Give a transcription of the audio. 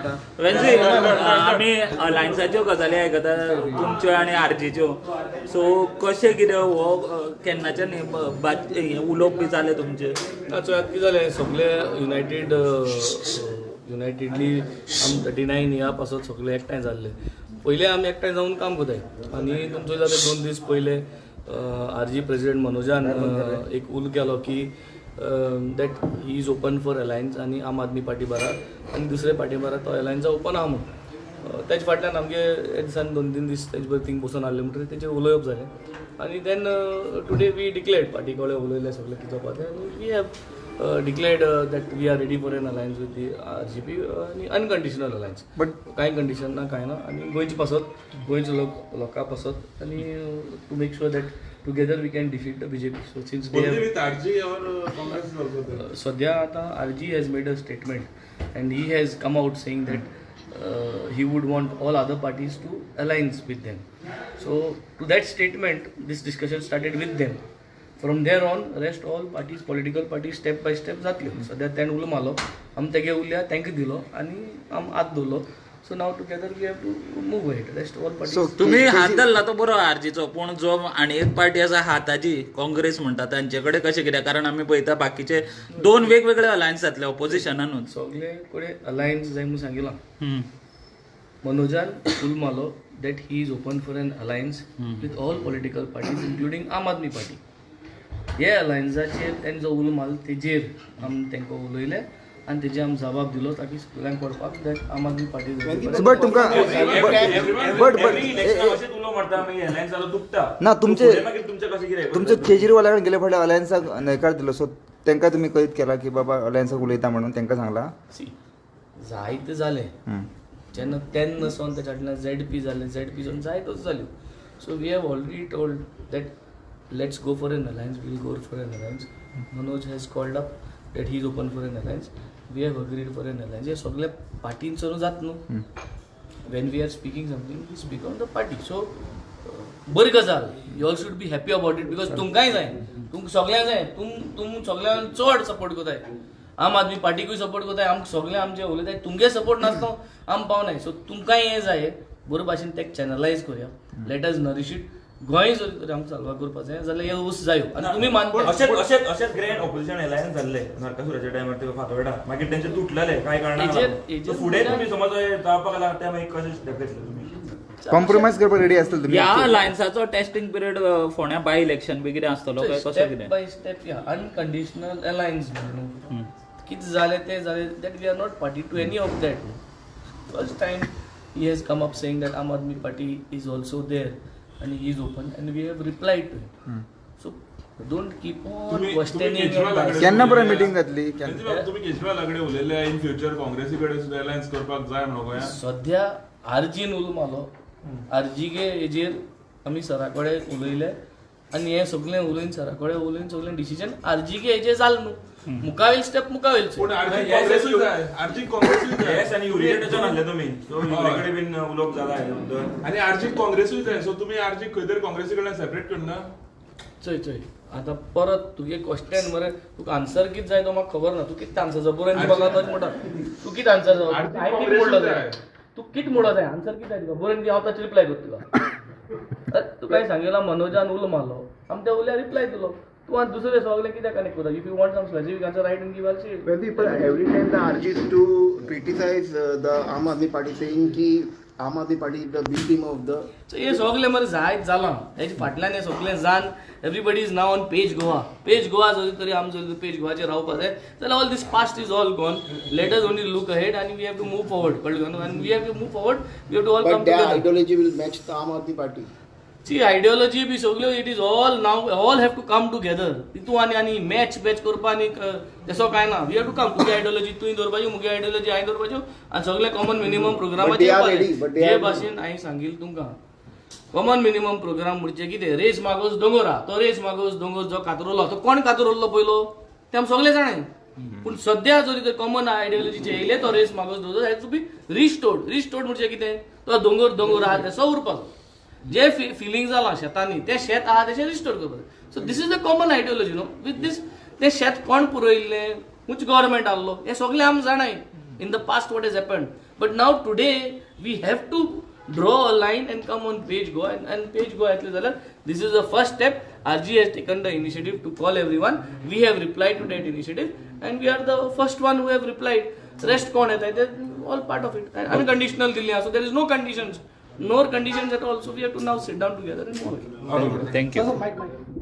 आतां. वेन्झी, आमी अलायन्साच्यो गजाली आयकता तुमच्यो आनी आरजीच्यो, सो कशें कितें हो केन्नाच्यान हें उलोवप बी जालें तुमचें? ना, चोयात कितें जालें, सगळे युनायटेडली आम 39 ह्या पासत सगळे एकठांय जाल्ले. पयले आमी एकठांय जावन काम करताय आनी तुमचो जालें 2 दीस पयले आरजी प्रेजिडेंट मनोजान एक उल केलो की that he is open for alliance आनी आम आदमी पार्टी बारा आनी दुसरे पार्टी बारा तो अलायन्सा ओपन आहा म्हणून. तेजे फाटल्यान आमगे हे दिसान 2-3 दीस तेजे बरोबर थिंग बसून आहले म्हणटकीर तेजेर उलोवप जालें आनी then today we declared party कडेन उलयले सगळें कितें जावपा तें आनी we have declared that we are ready for an alliance with the RGP आनी अनकंडिशनल अलायन्स, बट कांय कंडिशन ना कांय ना आनी गोंयचे पासत, गोंयचे लोक लोकां पासत आनी to make sure that together we can defeat the BJP. So since they have with RG or Congress is also there. सद्या आतां RG has made a statement and he has come out saying that he would want all other parties to alliance with them. So to that statement this discussion started with them. From there on rest all parties, political parties step by step जातल्यो. सद्या तेणें उलो मारलो, आमी तेगे उलया तांकां दिलो आनी आमी हात दवरलो. So now together we have to move ahead. Rest all parties. तुम्ही हात धरला तो बरो आरजीचो, पूण जो आनी एक पार्टी आसा हाताची काँग्रेस म्हणटा तांचे कडेन कशें कितें? कारण आमी पळयता बाकीचे 2 वेगवेगळे अलायन्स जातले ऑपोजिशनानूच. सगळे कडेन अलायन्स जाय म्हणून सांगिलां. मनोजान उल मारलो that he is open for an alliance with all political parties including Aam Aadmi Party. हे अलायन्साचेर तेणें जो उलो मारलो तेजेर आमी तांकां उलयले आनी तेजेर आमी जबाब दिलो ताकी सगळ्यांक कळपाक that Aam Aadmi party. But तुमकां बट बट ना तुमचे तुमचे केजरीवाला कडेन गेले फावटी अलायन्साक न्हयकार दिलो, सो तांकां तुमी कळीत केला की बाबा अलायन्साक उलयता म्हणून तांकां सांगला? सी, जायते जालें जेन्ना तेन्ना सावन तेच्या फाटल्यान झेड पी जालें, झेड पी जावन जायत्योच जाल्यो. So we have already told that let's go for an alliance, we'll go for an alliance. Manoj has called up that he is open for an alliance. We have agreed for an alliance. हे सगळे पार्टींचो जात न्हू. When we are speaking something we speak on the party. So बरी गजाल, you all should be happy about it because तुमकांय जाय, तुमकां सगळ्यांक जाय, तुम सगळ्यांक चड सपोर्ट करताय. आम आदमी पार्टीकूय सपोर्ट करताय, आमकां सगळे आमचे उलयताय, तुमगे सपोर्ट नासतो आम पावनाय. सो तुमकांय हें जाय बरे भाशेन तेका चॅनलायज करुया, let us nourish it. Goa जर तर आमकां साल्वार करपाक जाय जाल्यार हे उस जायो आनी तुमी मानता. अशेंच अशेंच ग्रँड ऑपोजिशन अलायन्स जाल्ले नरकासुराच्या टायमार ते फातोर्डा, मागीर तेंचे तुटलेले कांय कारणां. फुडें तुमी समज जावपाक लागला ते मागीर कशें स्टेप घेतले तुमी? कॉम्प्रोमायज करपाक रेडी आसतले तुमी? ह्या अलायन्साचो टेस्टिंग पिरियड फोंड्या बाय इलेक्शन बी कितें आसतलो काय कसो कितें? स्टेप बाय स्टेप या अनकंडिशनल अलायन्स म्हणून कितें जालें तें जालें, that we are not party to any of that. First time he has come up saying that Aam Aadmi Party is also there and he is open and we have replied to him. So don't keep on questioning. केन्ना पर्यंत meeting जातली? तुमी केजरीवाला कडेन उलयले in future काँग्रेसी कडेन सुद्दां alliance करपाक जाय म्हणून गोंयांत? सद्या आरजीन उलो मारलो, आरजी के हेजेर आमी सरा कडेन उलयले आनी हें सगळें उलयन सरा कडेन उलयन सगळें डिसिजन आरजी के हेजेर जालें न्हू. मुखावेल स्टेप मुखावेल. पूण आरजी काँग्रेसूय जाय, आरजी काँग्रेसूय जाय. येस, आनी युरिया टचान आसले तुमी, सो युरिया कडेन बीन उलोवप जाला आनी आरजी काँग्रेसूय जाय. सो तुमी आरजी खंय तरी काँग्रेसी कडल्यान सेपरेट करना? चोय चोय आतां परत तुगे क्वेश्चन मरे, तुका आन्सर कितें जाय तो म्हाका खबर ना. तूं कितें आन्सर जाय बरोवन दिवपाक लागता म्हणटा, तूं कितें आन्सर जाय? हांवें कितें म्हणलो जाय, तूं कितें म्हणलो जाय आन्सर कितें जाय तुका बरोवन दी, हांव ताचेर रिप्लाय करता तुका. तुका सांगिलां मनोजान उलो मारलो, आमी त्या उल्यार रिप्लाय दिलो. तूं आनी दुसरे सगळे कित्याक कनेक्ट करता? If you want some specific answer write and give also. Well, every time the RG is to criticize the Aam Aadmi Party saying की Aam Aadmi Party is the B team of the. So हे सगळे मरे जायत जालां हेजे फाटल्यान हे सगळें जान everybody is now on page Goa. Page Goa जरी तरी आमचो पेज गोवाचेर रावपाक जाय जाल्यार all this past is all gone. Let us only look ahead आनी we have to move forward. कळ्ळें न्हू? आनी we have to move forward, we have to all come together. But ideology will match the Aam Aadmi Party. See, ideology बी सगल्यो it is all now all have to come together. तितू आनी आनी match batch करपा आनी तसो कांय ना. We have to come. तुगे आयडियोलॉजी तुवें दवरपाची, मुगे आयडियोलॉजी हांवें दवरपाच्यो आनी सगळे कॉमन मिनिमम प्रोग्रामाचेर. जे भाशेन हांवें सांगिल्लें तुमकां कॉमन मिनिमम प्रोग्राम म्हणजे कितें? रेस मागोस दोंगर आहा, तो रेस मागोस दोंगर जो कातरलो तो कोण कातरलो पयलो ते आमी सगळे जाणाय. पूण सद्या जरी ते कॉमन आयडियोलॉजीचे येयले तो रेस मागोस दोंगर has to be restored. Restored म्हणजे कितें? तो दोंगर दोंगर आहा तेसो उरपाचो. जे फिलिंग जालां शेतांनी तें शेत आहा तेशें रिस्टोर करपाचें. So this is the common ideology न्हू. विथ these तें शेत कोण पुरयल्लें, खंयच गव्हर्मेंट आहलो, हें सगळें आमी जाणाय. In the past what has happened. But now today we have to draw a line and come on page Goa and page Goa येतले जाल्यार this is the first step. RG has taken the initiative to call everyone. We have replied to that initiative and we are the first one who have replied. Rest कोण येता ते all part of it. Unconditional दिल्ली आसा, so there is no conditions, no conditions at all. So we have to now sit down together and move. Thank you.